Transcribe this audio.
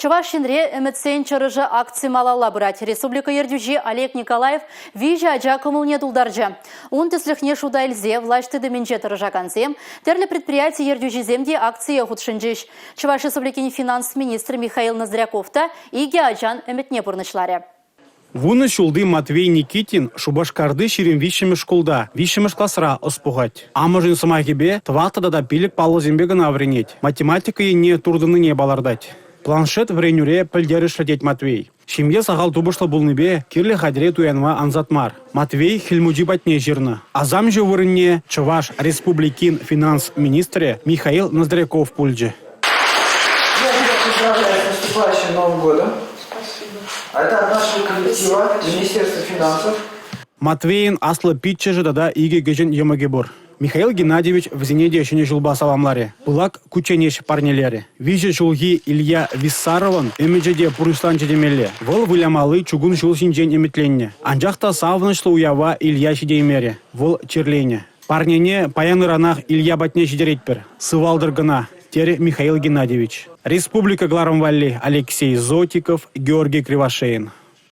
Чӑваш Енре Ӗмӗтсен чӑрӑшӗ акци малалла пырать. Республика ертӳҫи Олег Николаев виҫӗ ача кӑмӑлне тултарчӗ. Ун тӗслӗхне шута илсе влаҫ тытӑмӗнче тӑрӑшакансем, тӗрлӗ предприяти ертӳҫисем те акцие хутшӑнчӗҫ. Чӑваш Республикин финанс министрӗ Михаил Ноздряков та икӗ ачан ӗмӗтне пурнӑҫларӗ. Вунӑ ҫулти Матвей Никитин Шупашкарти 23-мӗш шкулта виҫҫӗмӗш класра ӑс пухать. Амӑшӗн сӑмахӗпе тӑваттӑ тата пилӗк паллӑсемпе кӑна вӗренет, математика енне туртӑннине палӑртать. Планшет вӗренӳре пӗлтерӗшлӗ тет Матвей. Ҫемье сахал тупӑшлӑ пулнипе кирлӗ хатӗре туянма ансат мар. Матвей Хӗл Мучи патне ҫырнӑ. Асамҫӑ вырӑнне Чӑваш Республикин финанс министрӗ Михаил Ноздряков пулчӗ. Я тебя поздравляю с наступающим Новым годом. Спасибо. Это от нашего коллектива Министерства финансов. Матвейӑн аслӑ пиччӗшӗ тата икӗ кӗҫӗн йӑмӑкӗ пур. Михаил Геннадьевич вӗсене те Ҫӗнӗ ҫулпа саламларӗ, пылак кучченеҫ парнелерӗ. Виҫӗ ҫулхи Илья Виссаровӑн ӗмӗчӗ те пурнӑҫланчӗ темелле. Вӑл вылямалли чукун ҫул ҫинчен ӗмӗтленнӗ. Анчах та савӑнӑҫлӑ уява Илья ҫитеймерӗ, вӑл чирленӗ. Парнене паян-ыранах Илья патне ҫитеретпӗр. Сывалтӑр кӑна, терӗ Михаил Геннадьевич. Республика кӑларӑм валли Алексей Зотиков, Георгий Кривошеин.